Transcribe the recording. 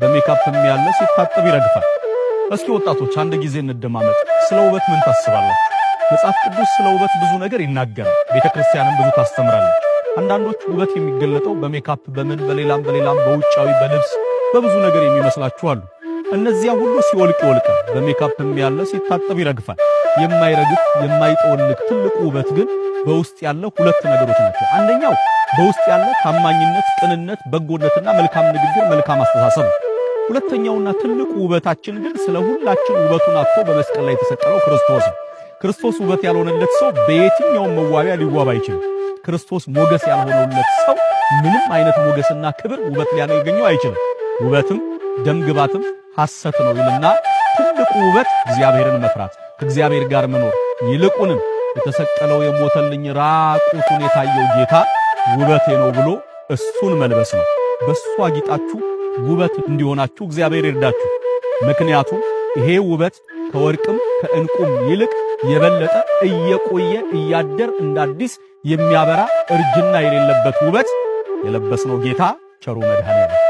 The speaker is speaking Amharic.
በሜካፕም ያለ ሲታጠብ ይረግፋል። እስኪ ወጣቶች አንድ ጊዜ እንደማመጥ። ስለ ውበት ምን ታስባላችሁ? መጽሐፍ ቅዱስ ስለ ውበት ብዙ ነገር ይናገራል። ቤተ ክርስቲያንም ብዙ ታስተምራለች። አንዳንዶች ውበት የሚገለጠው በሜካፕ፣ በምን፣ በሌላም በሌላም፣ በውጫዊ፣ በልብስ፣ በብዙ ነገር የሚመስላችሁ አሉ። እነዚያ ሁሉ ሲወልቅ ይወልቃል። በሜካፕም ያለ ሲታጠብ ይረግፋል። የማይረግፍ፣ የማይጠወልግ ትልቁ ውበት ግን በውስጥ ያለ ሁለት ነገሮች ናቸው። አንደኛው በውስጥ ያለ ታማኝነት፣ ቅንነት፣ በጎነትና መልካም ንግግር፣ መልካም አስተሳሰብ ነው። ሁለተኛውና ትልቁ ውበታችን ግን ስለ ሁላችን ውበቱን አጥቶ በመስቀል ላይ የተሰቀለው ክርስቶስ ነው። ክርስቶስ ውበት ያልሆነለት ሰው በየትኛውም መዋቢያ ሊዋብ አይችልም። ክርስቶስ ሞገስ ያልሆነለት ሰው ምንም አይነት ሞገስና ክብር ውበት ሊያገኘው አይችልም። ውበትም ደምግባትም ሐሰት ነው ይልና ትልቁ ውበት እግዚአብሔርን መፍራት፣ ከእግዚአብሔር ጋር መኖር፣ ይልቁንም የተሰቀለው፣ የሞተልኝ፣ ራቁቱን የታየው ጌታ ውበቴ ነው ብሎ እሱን መልበስ ነው። በሱ አጊጣችሁ ውበት እንዲሆናችሁ እግዚአብሔር ይርዳችሁ። ምክንያቱም ይሄ ውበት ከወርቅም ከዕንቁም ይልቅ የበለጠ እየቆየ እያደር እንደ አዲስ የሚያበራ፣ እርጅና የሌለበት ውበት የለበስነው ጌታ ቸሩ መድኃኔዓለም።